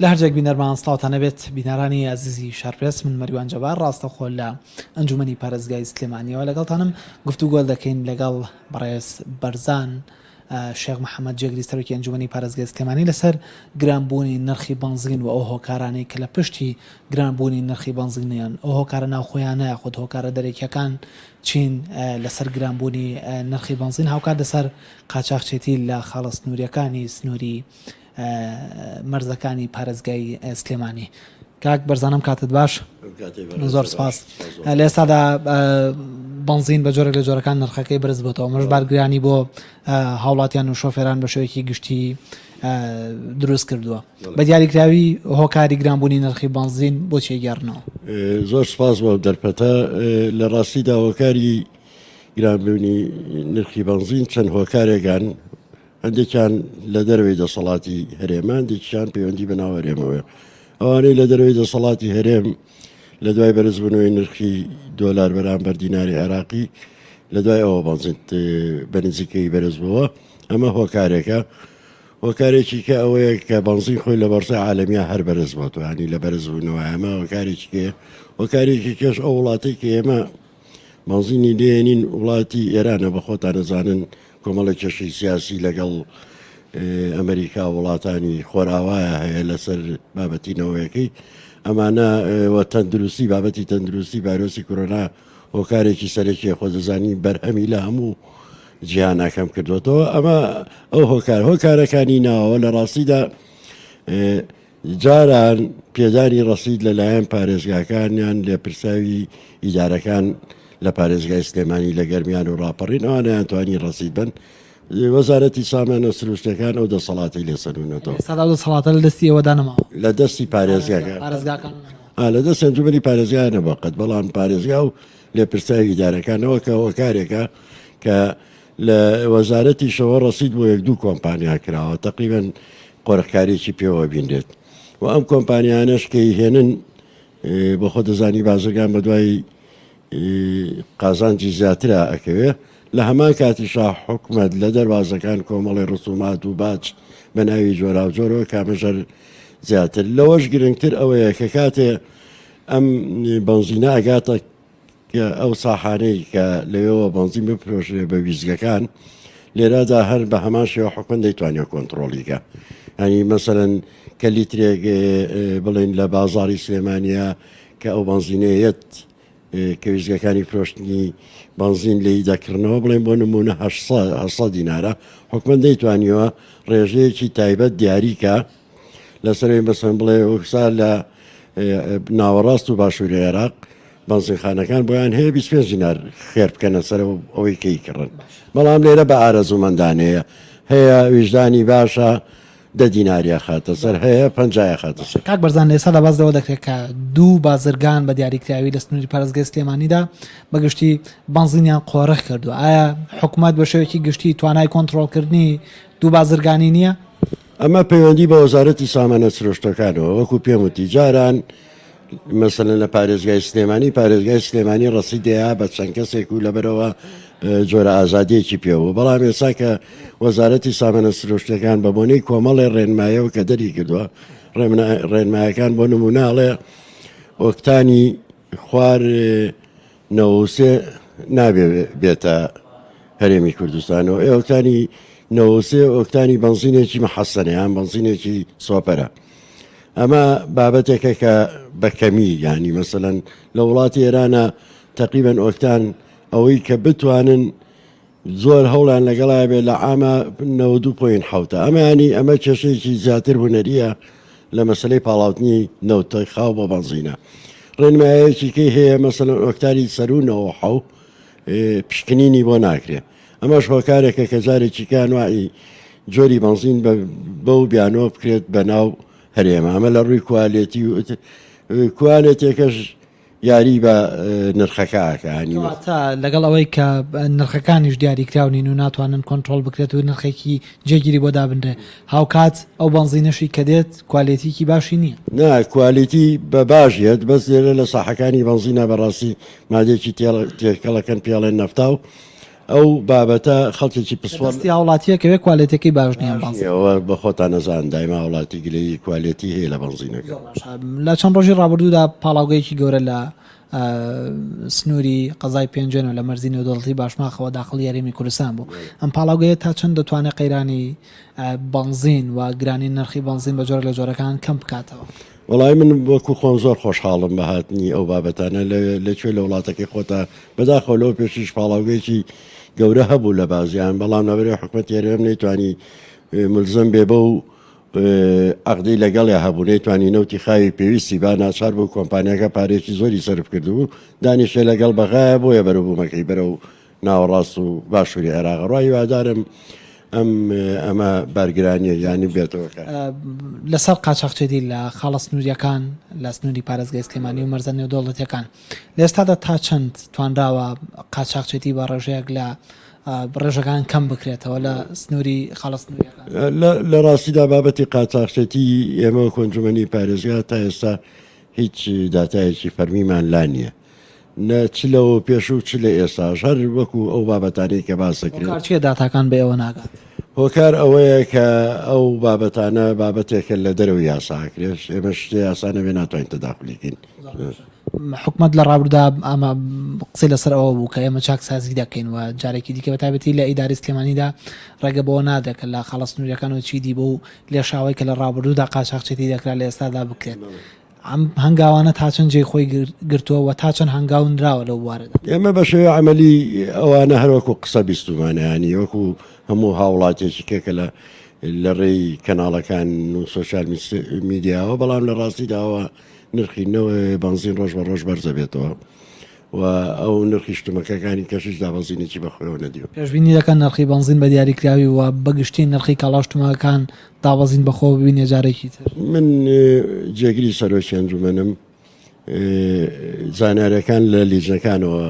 لە هەر جێک بینەرمان سڵاوتان هەبێت بینەرانی ئازیزی شارپرێس من مەریوان جەبار ڕاستەوخۆ لە ئەنجومەنی پارێزگای سلێمانیەوە لەگەڵتانم گفتوگۆ دەکەین لەگەڵ بەڕێز بەرزان شێخ محەممەد جێگری سەرۆکی ئەنجومەنی پارێزگای سلێمانی لەسەر گرانبوونی نرخی بەنزین و ئەو هۆکارانەی کە لە پشتی گرانبوونی نرخی بەنزینیان ئەو هۆکارە ناوخۆیانە یاخود هۆکارە دەرەکیەکان چین لەسەر گرانبوونی نرخی بەنزین هاوکات لەسەر قاچاخچێتی لە خاڵە سنووریەکانی سنووری مەرزەکانی پارێزگای سلێمانی. کاک بەرزان ئەم کاتت باش زۆر سپاس لە ئێستادا بەنزین بە جۆرێک لە جۆرەکان نرخەکەی بەرز بۆتەوە مەش بارگرانی بۆ هاوڵاتیان و شۆفێران بە شێوەیەکی گشتی دروست کردووە بە دیاریکراوی هۆکاری گرانبوونی نرخی بەنزین بۆ چێ گێڕنەوە زۆر سپاس بۆ دەرفەتە لە ڕاستیدا هۆکاری گرانبوونی نرخی بەنزین چەند هۆکارێکان هەندێکیان لە دەرەوەی دەسەڵاتی هەرێمە، هەندێکیشیان پەیوەندی بە ناو هەرێمەوەیە. ئەوانەی لە دەرەوەی دەسەڵاتی هەرێم لە دوای بەرزبوونەوەی نرخی دۆلار بەرامبەر دیناری عێراقی لە دوای ئەوە بەنزین بە نزیکەی بەرز بووە، ئەمە هۆکارێکە. هۆکارێکی کە ئەوەیە کە بەنزین خۆی لە بۆرسای عالەمیە هەر بەرز بۆتەوە، ینی لە بەرزبوونەوە ئەمە هۆکارێکی کەیە. هۆکارێکی کەش ئەو وڵاتەی کە ئێمە بەنزینی لێنین وڵاتی ئێرانە بە خۆتان ئەزانن کۆمەڵێک کێشەی سیاسی لەگەڵ ئەمریکا وڵاتانی خۆراوایە هەیە لەسەر بابەتی نەوەیەکەی ئەمانە وە تەندروستی بابەتی تەندروستی ڤایرۆسی کۆرۆنا هۆکارێکی سەرەکی خۆ دەزانی بەرهەمی لە هەموو جیهانەکەم کردوێتەوە ئەمە ئەو هۆکار هۆکارەکانی ناوە لە ڕاستیدا جاران پێدانی ڕەسید لەلایەن پارێزگاکان یان لێپرساوی ئیدارەکان لە پارێزگای سلێمانی لە گەرمیان و ڕاپەڕین ئەوانیان توانی ڕەسید بن وەزارەتی سامانە سروشتەکان ئەو دەسەڵاتی لێسەنونەتەوە ئێستا ئەو دەسەڵاتە لە دەستی ئێوەدا نەماوە لە دەستی پارێزگاکان پارێزگاکان لە دەست ئەنجومەنی پارێزگا نەبووە قەت بەڵام پارێزگا و لێپرساوی ئیدارەکانەوە کە هۆکارێکە کە لە وەزارەتیشەوە ڕەسید بۆ یەک دوو کۆمپانیا کراوە تەقریبەن قۆرخکاریی پێوە بینرێت و ئەم کۆمپانیانەش کە هێنن بۆ خۆ دەزانی بازرگان بە دوای قازانجی زیاترا ئەکەوێ لە هەمان کاتیشا حکومت لە دەروازەکان کۆمەڵی ڕسومات و باج بە ناوی جۆراوجۆرەوە کامەژەر زیاتر لەوەش گرنگتر ئەوەیە کە کاتێ ئەم بەنزینە ئەگاتە کە ئەو ساحانەی کە لەوێوە بەنزین بفرۆشرێ بە ویستگەکان لێرەدا هەر بە هەمان شێوە حکومەت نەیتوانیوە کۆنتڕۆڵی کە ینی مەسەرەن کە لیترێک بڵین لە بازاری سلێمانە کە ئەو بەنزینەیەت کە ویستگەکانی فرۆشتنی بەنزین لێی دەکڕنەوە بڵێن بۆ نمونە 800 دینارە حکومەت نەیتوانیوە ڕێژەیەکی تایبەت دیاریکە لەسەرەوەی مەسەن بڵێ وەکسا لە ناوەڕاست و باشووری عێراق بەنزینخانەکان بۆیان هەیە 25 دینار خێر بکەنە سەر ئەوەی کەی کڕن بەڵام لێرە بە ئارەزوومەندانەیە هەیە ویژدانی باشە دە دیناریا خاتە سەر هەیە پەنجایە خاتە سەر. کاک بەرزان لە ئێستادا باس لەوە دەکرێت کە دوو بازرگان بە دیاریکراوی لە سنووری پارێزگای سلێمانیدا بە گشتی بەنزینیان قۆرخ کردووە ئایا حکومەت بە شێوەیەکی گشتی توانای کۆنترۆڵکردنی دوو بازرگانی نییە؟ ئەمە پەیوەندی بە وەزارەتی سامانە سروشتەکانەوە وەکو پێم وتی جاران مەسەلەن لە پارێزگای سلێمانی پارێزگای سلێمانی ڕەسی دەیا بە چەند کەسێک و لەبەرەوە جۆرە ئازادیەکی پێوە بەڵام ئێستا کە وەزارەتی سامانە سروشتەکان بە بۆنەی کۆمەڵێ ڕێنمایەوە کە دەری کردووە ڕێنمایەکان بۆ نموناڵێ ئۆکتانی خوار 93 نابێ بێتە هەرێمی کوردستانەوە ئۆکتانی 93 ئۆکتانی بەنزینێکی محەسەنە یان بەنزینێکی سۆپەرە ئەمە بابەتێکە کە بە کەمی یانی مەسەلەن لە وڵاتی ئێرانە تەقریبەن ئۆکتان ئەوەی کە بتوانن زۆر هەوڵیان لەگەڵا بێ لە عامە 92.7 ئەمە ینی ئەمە کێشەیەکی زیاتر هونەریە لە مەسلەی پاڵاوتنی نەوتەی خاو بۆ بەنزینە ڕێنمایەکی کەی هەیە مەسەلەن ئۆکتانی سەروو 97 پشکنینی بۆ ناکرێ ئەمەش هۆکارێکە کە جارێکی کە ئەنواعی جۆری بەنزین بەو بیانوە بکرێت بە ناو هەرێمە ئەمە لە ڕووی کوالێتی و کوالێتێکەش یاری بە نرخەکە ئاکانی واتە لەگەڵ ئەوەی کە نرخەکانیش دیاریکراو نین و ناتوانن کۆنترۆڵ بکرێت و نرخێکی جێگیری بۆ دابنرێ هاوکات ئەو بەنزینەشی کە دێت کوالێتیکی باشی نییە. نا کوالێتی بە باش یەت بەس لێرە لە ساحەکانی بەنزینە بەڕاستی مادەیەکی تێکەڵەکەن پێڵێن نەفتاو. ئەو بابەتە خەڵکێکی پسپۆڕ. دەستی هاوڵاتییەکەوێ کوالێتیەکەی باش نییە ئەم بەنزینە. ئەوە بە خۆتان ئەزانن دایمە هاوڵاتی گلەیی کوالێتی هەیە لە بەنزینەکە. زۆر باشە لە چەند ڕۆژی ڕابردوودا پاڵاوگەیەکی گەورە لە سنووری قەزای پێنجوێن و لە مەرزی نێودەوڵەتی باشماخەوە داخڵی هەرێمی کوردستان بوو ئەم پاڵاوگەیە تا چەند دەتوانێت قەیرانی بەنزین و گرانی نرخی بەنزین بە جۆرێک لە جۆرەکان کەم بکاتەوە؟ وەڵایی من وەکو خۆم زۆر خۆشحاڵم بە هاتنی ئەو بابەتانە لە کوێ لە وڵاتەکەی خۆتا بەداخەوە لەوە پێشیش پاڵاوگەیەکی گەورە هەبوو لە بازیان بەڵام لەبەرەی حکومەتی هەرێم نەیتوانی ملزم بێ بەو عەقدەی لەگەڵیا هەبوو نەیتوانی نەوتی خاوی پێویستی با ناچار بوو کۆمپانیاکە پارێکی زۆری سەرف کردبوو دانیشێ لەگەڵ بەغایە بۆیە بەرەوبوومەکەی بەرەو ناوەڕاست و باشووری عێراق ڕا هیوادارم ئەم ئەمە بارگرانیە یانی بێتەوە کار. لەسەر قاچاخچێتی لە خاڵە سنوورییەکان لە سنووری پارێزگای سلێمانی و مەرزە نێودەوڵەتییەکان لە ئێستادا تا چەند توانراوە قاچاخچێتی بە ڕێژەیەک لە ڕێژەکان کەم بکرێتەوە لە سنووری خاڵە سنوورییەکان؟ لە ڕاستیدا بابەتی قاچاخچێتی ئێمە وەکو ئەنجومەنی پارێزگا تا ئێستا هیچ داتایەکی فەرمیمان لا نییە. نە چ لەوە پێش و چ لە ئێستاش هەر وەکو ئەو بابەتانەی کە باس دەکرێن. هۆکار چییە داتاکان بە ئێوە ناگات؟ هۆکار ئەوەیە کە ئەو بابەتانە بابەتێکە لە دەرەوەی یاسا ئەکرێت، ئێمەش شتێ یاسا نەبێ ناتوانین تەداخولی کەین. حکومەت لە ڕابردوودا ئەمە قسەی لەسەر ئەوە بوو کە ئێمە چاکسازی دەکەین و جارێکی دیکە بە تایبەتی لە ئیدارەی سلێمانیدا ڕێگە بەوە نادرێت کە لە خاڵە سنوورییەکان و چیدی بەو لێشاوەی کە لە ڕابردوودا قاچاخچێتی دەکرا لە ئێستادا بکرێت. ئەم هەنگاوانە تا چەند جێی خۆی گرتووە و تا چەند هەنگاو نراوە لەو بوارەدا؟ ئێمە بە شێوەی عەمەلی ئەوانە هەر وەکو قسە بیستوومانە یانی وەکو هەموو هاوڵاتیەکی کە کە لە لە ڕێی کەناڵەکان و سۆشیال میدیاوە بەڵام لە ڕاستیدا ئەوە نرخی نەوە بەنزین ڕۆژ بە ڕۆژ بەرزە بێتەوە و ئەو نرخی شتومەکەکانی کەشیش دابەزینێکی بە خۆیەوە نەدیوە. پێشبینی دەکەن نرخی بەنزین بە دیاریکراوی و بە گشتی نرخی کاڵا و شتومەکەکان دابەزین بەخۆوە ببینێ جارێکی تر؟ من جێگری سەرۆکی ئەنجومەنم، زانیاریەکان لە لیژنەکانەوە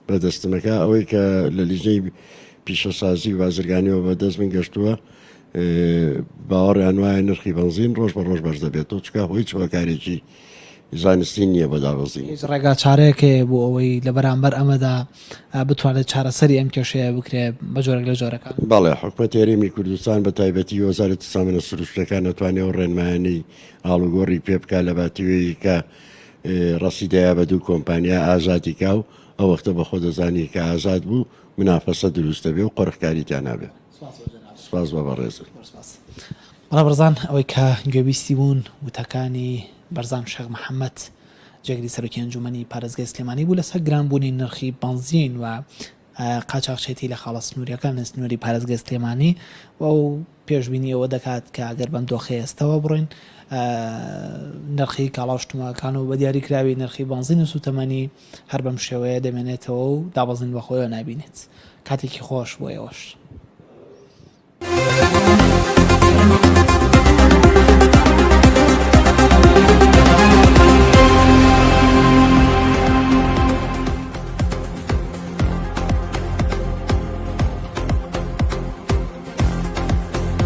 بەدەستمەکە، ئەوەی کە لە لیژنەی پیشەسازی و بازرگانیەوە بەدەست من گەشتووە باوەڕیان وایە نرخی بەنزین ڕۆژ بە ڕۆژ بەرز دەبێتەوە، چونکە هیچ هۆکارێکی زانستی نییە بۆ دابەزینی. هیچ ڕێگا چارەیەک هەیە بۆ ئەوەی لە بەرامبەر ئەمەدا بتوانرێت چارەسەری ئەم کێشەیە بکرێت بە جۆرێک لە جۆرەکان؟ بەڵێ، حکومەتی هەرێمی کوردستان بە تایبەتی وەزارەتی سامانە سروشتیەکان ئەتوانێ ئەو ڕێنمایانەی ئاڵوگۆڕی پێ بکا لە باتیوەی کە ڕەسیدەیا بە دوو کۆمپانیا ئازادی کا و ئەو وەختە بە خۆ دەزانی کە ئازاد بوو منافەسە دروست دەبێ و قۆرخکاری تیا نابێ. سپاس بۆ بەڕێزت. بەڵێ بەڕێزان ئەوەی کە گوێبیستی بوون وتەکانی بەرزان شێخ محەمەد جێگری سەرۆکی ئەنجومەنی پارێزگای سلێمانی بوو لەسەر گرانبوونی نرخی بەنزین و قاچاخچێتی لە خاڵە سنووریەکان لە سنووری پارێزگای سلێمانی و ئەو پێشبینی ئەوە دەکات کە ئەگەر بەم دۆخەی ئێستەوە بڕۆین نرخی کاڵا و شتومەکان و بە دیاریکراوی نرخی بەنزین و سوتەمەنی هەر بەم شێوەیە دەمێنێتەوە و دابەزین بەخۆیەوە نابینێت. کاتێکی خۆش بۆ ئێوەش.